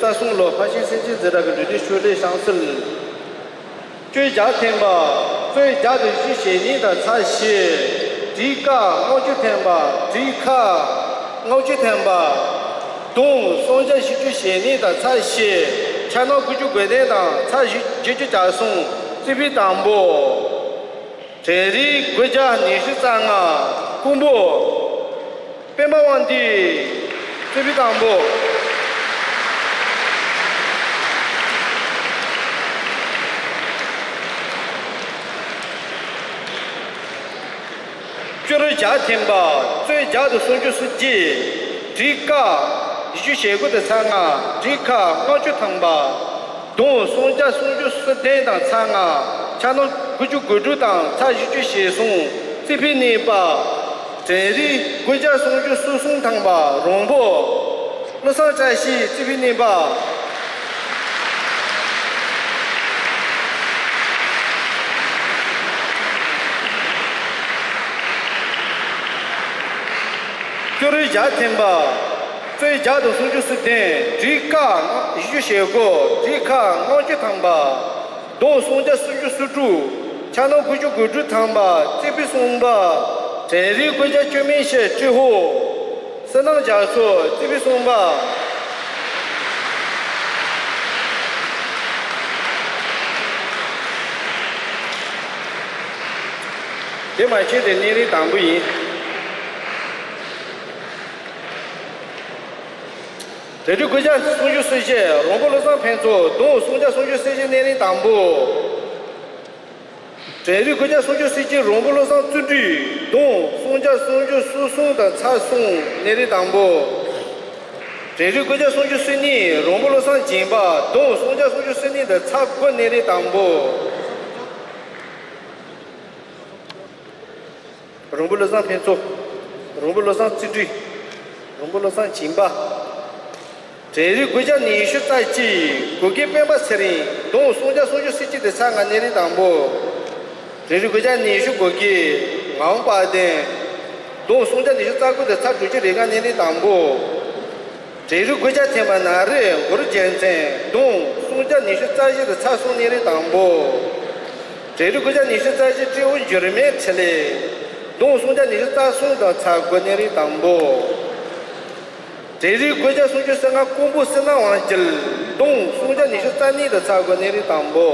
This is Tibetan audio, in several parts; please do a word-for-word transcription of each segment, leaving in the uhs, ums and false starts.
རྩ་གསུམ་ལོ་ཕ་ཤིང་སེམས་ཅན་འཛིན་གྲྭ་གི་འབྲེལ་འདྲིས་ཆོས་སྡེ་ཤང་སིལ། སྤྱོད་བརྒྱ་ཐེམ་པ། རྩོད་བརྒྱ་དང་བཞི་ཞེ་གཉིས་དང་ཚར་བཞི། བྲིས་ཀ་ལྔ་བཅུ་ཐེམ་པ། བྲིས་ཁ་ལྔ་བཅུ་ཐེམ་པ། གདུང་སུམ་བརྒྱ་བཞི་བཅུ་ཞེ་གཉིས་དང་ཚར་བཞི། ཕྱག་ན་དགུ་བཅུ་གོ་བདུན་དང་ཚར་བཞི་བརྒྱད་ཅུ་གྱ་གསུམ། རྩིས་འཕྲུལ་དང་པོ། གྲལ་རིམ་དགུ་བརྒྱ་ཉི་ཤུ་རྩ་ལྔ། ཀོང་པོ། པདྨ་དབང་འདུས། རྩིས་འཕྲུལ་དང་པོ། སྤྱོད་རིམ་བརྒྱ་ཐེམ་པ། རྩོད་བརྒྱ་དང་སུམ་ཅུ་སོ་གཅིག། བྲིས་ཀ་བཞི་བཅུ་ཞེ་དགུ་དང་ཚར་ལྔ། བྲིས་ཁ་ལྔ་བཅུ་ཐམ་པ། གདུང་སུམ་བརྒྱ་སུམ་ཅུ་སོ་བདུན་དང་ཚར་ལྔ། ཕྱག་ན་དགུ་བཅུ་གོ་དྲུག་དང་ཚར་བཞི་བཅུ་ཞེ་གསུམ། རྩིས་འཕྲུལ་གཉིས་པ། གྲལ་རིམ་དགུ་བརྒྱ་སུམ་ཅུ་སོ་གསུམ་ཐམ་པ། རོང་པོ། བློ་བཟང་བཀྲ་ཤིས། རྩིས་འཕྲུལ་གཉིས་པ། སྤྱོད་རིམ་བརྒྱ་ཐེམ་པ། རྩོད་བརྒྱ་དང་སུམ་ཅུ་སོ་བདུན། བྲིས་ཀ་བཞི་བཅུ་ཞེ་དགུ། བྲིས་ཁ་ལྔ་བཅུ་ཐམ་པ། གདུང་སུམ་བརྒྱ་སུམ་ཅུ་སོ་དྲུག། ཕྱག་ན་དགུ་བཅུ་གོ་དྲུག་ཐམ་པ། རྩིས་འཕྲུལ་གསུམ་པ། གྲལ་རིམ་དགུ་བརྒྱ་བཅུ་མེད་བཞི། ཀྲི་ཧོ། བསོད་ནམས་རྒྱ་མཚོ། རྩིས་འཕྲུལ་གསུམ་པ། དེ་མ་ཚད་དེ་གནས་རིམ་དང་པོ་ཡིན། གྲལ་རིམ་དགུ་བརྒྱ་སུམ་ཅུ་སོ་བཞི། རོང་པོ་བློ་བཟང་ཕུན་ཚོགས། གདུང་སུམ་བརྒྱ་སུམ་ཅུ་སོ་བཞི། གནས་རིམ་དང་པོ། གྲལ་རིམ་དགུ་བརྒྱ་སུམ་ཅུ་སོ་གཅིག། རོང་པོ་བློ་བཟང་བརྩོན་འགྲུས། གདུང་སུམ་བརྒྱ་སུམ་ཅུ་སོ་གསུམ་དང་ཚར་གསུམ། གནས་རིམ་དང་པོ། གྲལ་རིམ་དགུ་བརྒྱ་སུམ་ཅུ་སོ་གཉིས། རོང་པོ་བློ་བཟང་སྦྱིན་པ། གདུང་སུམ་བརྒྱ་སུམ་ཅུ་སོ་གཉིས་དང་ཚར་དགུ། གནས་རིམ་དང་པོ། རོང་པོ་བློ་བཟང་ཕུན་ཚོགས། རོང་པོ་བློ་བཟང་བརྩོན་འགྲུས། རོང་པོ་བློ་བཟང་སྦྱིན་པ། གྲལ་རིམ་དགུ་བརྒྱ་ཉི་ཤུ་རྩ་གཅིག། གུ་གེ་སྤེན་པ་ཚེ་རིང་། གདུང་སུམ་བརྒྱ་སུམ་ཅུ་སོ་གཅིག་དང་ཚར་ལྔ། གནས་རིམ་དང་པོ། གྲལ་རིམ་དགུ་བརྒྱ་ཉི་ཤུ་གོ་གི། ངག་དབང་དཔལ་ལྡན། གདུང་སུམ་བརྒྱ་ཉི་ཤུ་རྩ་དགུ་དང་ཚར་དྲུག་ཅུ་རེ་ལྔ། གནས་རིམ་དང་པོ། གྲལ་རིམ་དགུ་བརྒྱ་ཐེམ་པ། ན་རེ་གུ་རུ་རྒྱལ་མཚན། གདུང་སུམ་བརྒྱ་ཉི་ཤུ་རྩ་བཞི་དང་ཚར་གསུམ། གནས་རིམ་དང་པོ། གྲལ་རིམ་དགུ་བརྒྱ་ཉི་ཤུ་རྩ་བཞི། ཀྲི་ཧོ་འགྱུར་མེད་འཕྲིན་ལས། གདུང་སུམ་བརྒྱ་ཉི་ཤུ་རྩ་གསུམ་དང་ཚར་དགུ། གནས་རིམ་དང་པོ། གྲལ་རིམ་དགུ་བརྒྱ་སུམ་ཅུ་སོ་ལྔ། ཀོང་པོ་བསོད་ནམས་དབང་རྒྱལ། གདུང་སུམ་བརྒྱ་ཉི་ཤུ་རྩ་གཉིས་དང་ཚར་དགུ། གནས་རིམ་དང་པོ།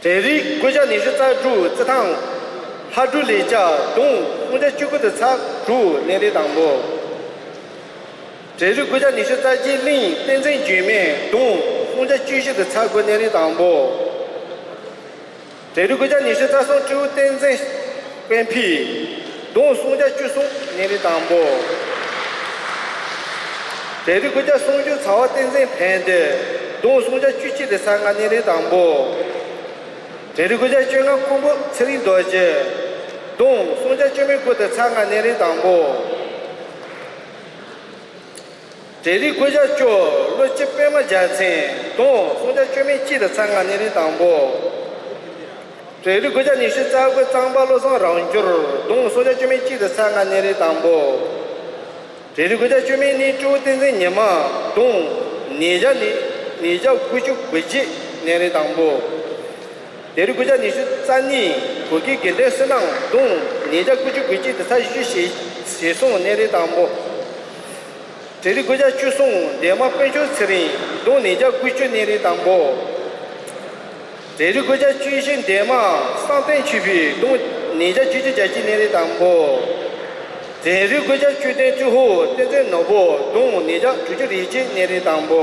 གྲལ་རིམ་དགུ་བརྒྱ་ཉི་ཤུ་རྩ་དྲུག། རྩི་ཐང་ལྷ་སྒྲུང་ལེགས་སྦྱར། གདུང་སུམ་བརྒྱ་བཅུ་དགུ་དང་ཚར་དྲུག། གནས་རིམ་དང་པོ། གྲལ་རིམ་དགུ་བརྒྱ་ཉི་ཤུ་རྩ་བརྒྱད། གླིང་བསྟན་འཛིན་འགྱུར་མེད། གདུང་སུམ་བརྒྱ་བཅུ་བཞི་དང་ཚར་དགུ། གནས་རིམ་དང་པོ། གྲལ་རིམ་དགུ་བརྒྱ་ཉི་ཤུ་རྩ་གསུམ། སྤྲེའུ་བསྟན་འཛིན་དཔལ་འཕེལ། གདུང་སུམ་བརྒྱ་བཅུ་གསུམ། གནས་རིམ་དང་པོ། གྲལ་རིམ་དགུ་བརྒྱ་སུམ་ཅུ། ཚ་བ་བསྟན་འཛིན་ཕན་བདེ། གདུང་སུམ་བརྒྱ་བཅུ་གཅིག་དང་ཚར་ལྔ། གནས་རིམ་དང་པོ། གྲལ་རིམ་དགུ་བརྒྱ་བཅོ་ལྔ། ཀོང་པོ་ཚེ་རིང་རྡོ་རྗེ། གདུང་སུམ་བརྒྱ་བཅུ་མེད་དགུ་དང་ཚར་ལྔ། གནས་རིམ་དང་པོ། གྲལ་རིམ་དགུ་བརྒྱ་བཅུ། བློ་སྐྱེས་པད་མ་རྒྱལ་མཚན། གདུང་སུམ་བརྒྱ་བཅུ་མེད་གཅིག་དང་ཚར་ལྔ། གནས་རིམ་དང་པོ། གྲལ་རིམ་དགུ་བརྒྱ་ཉི་ཤུ་རྩ་དགུ། གཙང་པ་བློ་བཟང་རབ་འབྱོར། གདུང་སུམ་བརྒྱ་བཅུ་མེད་གཅིག་དང་ཚར་ལྔ། གནས་རིམ་དང་པོ། གྲལ་རིམ་དགུ་བརྒྱ་བཅུ་མེད་གཉིས། སྤྲེའུ་བསྟན་འཛིན་ཉི་མ། གདུང་ཉིས་བརྒྱ་ནི་ཉིས་བརྒྱ་དགུ་བཅུ་གོ་གཅིག། གནས་རིམ་དང་པོ། གྲལ་རིམ་དགུ་བརྒྱ་ཉི་ཤུ་རྩ་གཉིས། གུ་གེ་དགེ་འདུན་བསོད་ནམས། གདུང་ཉིས་བརྒྱ་དགུ་བཅུ་གོ་གཅིག་དང་ཚར་བཞི་བཅུ་ཞེ་གསུམ། གནས་རིམ་དང་པོ། གྲལ་རིམ་དགུ་བརྒྱ་བཅུ་གསུམ། འདན་མ་དཀོན་མཆོག་ཚེ་རིང་། གདུང་ཉིས་བརྒྱ་དགུ་བཅུ། གནས་རིམ་དང་པོ། གྲལ་རིམ་དགུ་བརྒྱ་བཅུ་བཞི། འདན་མ་བསམ་གཏན་ཆོས་འཕེལ། གདུང་ཉིས་བརྒྱ་བཅུ་གཅིག་བརྒྱ་གཅིག། གནས་རིམ་དང་པོ། གྲལ་རིམ་དགུ་བརྒྱ་བཅུ་བདུན། ཀྲི་ཧོ་བསྟན་འཛིན་ནོར་བུ། གདུང་ཉིས་བརྒྱ་དྲུག་ཅུ་རེ་གཅིག། གནས་རིམ་དང་པོ།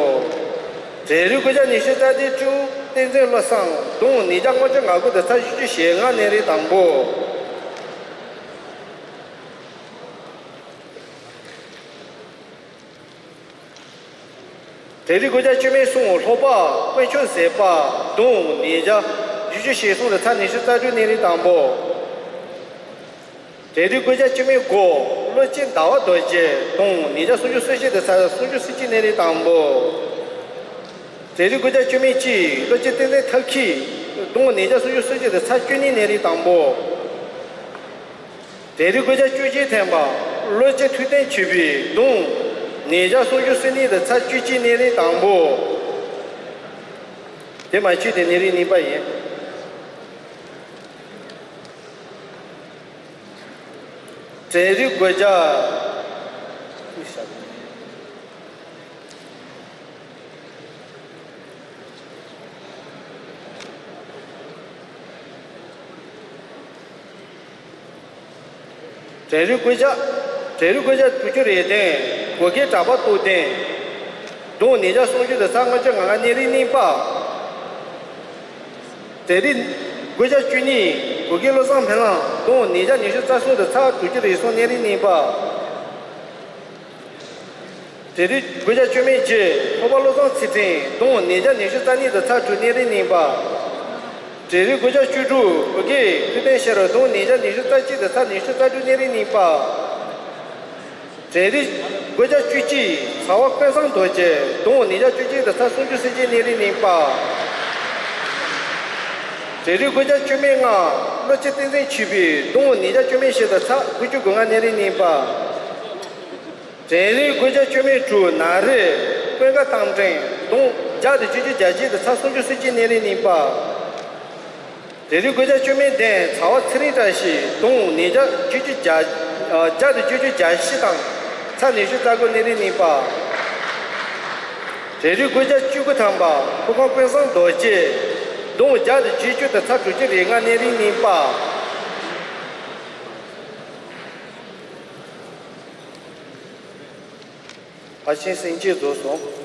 གྲལ་རིམ་དགུ་བརྒྱ་ཉི་ཤུ་རྩ་བདུན། སྤྲེའུ་བསྟན་འཛིན་བློ་བཟང་། གདུང་ཉིས་བརྒྱ་ལྔ་བཅུ་ང་དགུ་དང་ཚར་བཞི་བཅུ་ཞེ་ལྔ། གནས་རིམ་དང་པོ། གྲལ་རིམ་དགུ་བརྒྱ་བཅུ་མེད་གསུམ། ལྷོ་པ་དཀོན་མཆོག་ཟེར་པ། གདུང་ཉིས་བརྒྱ་བཞི་བཅུ་ཞེ་གསུམ་དང་ཚར་ཉི་ཤུ་རྩ་དྲུག། གནས་རིམ་དང་པོ། གྲལ་རིམ་དགུ་བརྒྱ་བཅུ་མེད་དགུ། བློ་སྐྱེས་ཟླ་བ་རྡོ་རྗེ། གདུང་ཉིས་བརྒྱ་སུམ་ཅུ་སོ་བཞི་དང་ཚར་སུམ་ཅུ་སོ་གཅིག། གནས་རིམ་དང་པོ། གྲལ་རིམ་དགུ་བརྒྱ་བཅུ་མེད་གཅིག། བློ་སྐྱེས་བསྟན་འཛིན་ཐབས་མཁས། གདུང་ཉིས་བརྒྱ་སུམ་ཅུ་སོ་གཅིག་དང་ཚར་བཅུ་གཉིས། གནས་རིམ་དང་པོ། གྲལ་རིམ་དགུ་བརྒྱ་བཅུ་གཅིག་ཐེམ་པ། བློ་སྐྱེད་ཐུབ་བསྟན་ཆོས་འཕེལ་གདུང་ཉིས་བརྒྱ་སུམ་ཅུ་སོ་གཉིས་དང་ཚེག་བཅུ་གཅིག་གནས་རིམ་དང་པོ། དེ་མ་ཚད་དེ་གནས་རིམ་གཉིས་པ་ཡིན། གྲལ་རིམ་སྒོ་རྒྱག་གྲལ་རིམ་སྒོ་རྒྱག་གྲལ་རིམ་སྒོ་རྒྱག་དྲུག་ཅུ་རེ་བདུན། བོད་དགེ་གྲགས་པ་རྟོགས་ལྡན། གདུང་ཉིས་བརྒྱ་སུམ་ཅུ་དང་ཚེག་ལྔ་བཅུ་ང་ལྔ། གནས་རིམ་གཉིས་པ། གྲལ་རིམ་སྒོ་རྒྱག་བཅུ་གཉིས། བོད་དགེ་བློ་བཟང་འཕེལ་ལྷ། གདུང་ཉིས་བརྒྱ་ཉི་ཤུ་རྩ་གསུམ་དང་ཚེག་དྲུག་ཅུ་རེ་གསུམ། གནས་རིམ་གཉིས་པ། གྲལ་རིམ་སྒོ་རྒྱག་བཅུ་མེད་བརྒྱད། ལྷོ་པ་བློ་བཟང་ཚེ་བརྟན། གདུང་ཉིས་བརྒྱ་ཉི་ཤུ་རྩ་གཉིས་དང་ཚེག་དྲུག། གནས་རིམ་གཉིས་པ། གྲལ་རིམ་སྒོ་རྒྱག་བཅུ་དྲུག། བོད་དགེ་ཐུབ་བསྟན་ཤེས་རབ། གདུང་ཉིས་བརྒྱ་ཉི་ཤུ་རྩ་གཅིག་དང་ཚེག་ཉི་ཤུ་རྩ་དྲུག། གནས་རིམ་གཉིས་པ། གྲལ་རིམ་སྒོ་རྒྱག་བཅུ་གཅིག། ཚ་བ་ཀུན་བཟང་རྡོ་རྗེ། གདུང་ཉིས་བརྒྱ་བཅུ་གཅིག་དང་ཚེག་སུམ་ཅུ་སོ་གཅིག། གནས་རིམ་གཉིས་པ། གྲལ་རིམ་སྒོ་རྒྱག་བཅུ་མེད་ལྔ། བློ་སྐྱེད་བསྟན་འཛིན་ཆོས་འཕེལ། གདུང་ཉིས་བརྒྱ་བཅུ་མེད་བཞི་དང་ཚེག་དགུ་བཅུ་གོ་ལྔ། གནས་རིམ་གཉིས་པ། གྲལ་རིམ་སྒོ་རྒྱག་བཅུ་མེད་དྲུག། ན་རེ། ཀུན་དགའ་རྟ་མགྲིན། གདུང་བརྒྱ་དང་བཅུ་བཅུ་གྱ་གཅིག་དང་ཚེག་སུམ་ཅུ་སོ་གཅིག། གནས་རིམ་གཉིས་པ། གྲལ་རིམ་སྒོ་རྒྱག་བཅུ་མེད་བདུན། ཚ་བ་ཚེ་རིང་བཀྲ་ཤིས། གདུང་ཉིས་བརྒྱ་བཅུ་བཅུ་གྱ་ཨ་བརྒྱ་དང་བཅུ་བཅུ་གྱ་བཞི་དང་། ཚེག་ཉི་ཤུ་རྩ་དགུ། གནས་རིམ་གཉིས་པ། གྲལ་རིམ་སྒོ་རྒྱག་བཅུ་དགུ་ཐམ་པ། ཕོ་བྲང་ཀུན་བཟང་རྡོ་རྗེ། གདུང་བརྒྱ་དང་བརྒྱད་ཅུ་དང་ཚེག་དྲུག་ཅུ་རེ་ལྔ། གནས་རིམ་གཉིས་པ། ཕར་ཕྱིན་སེམས་བསྐྱེད་རྫོགས་སོང་།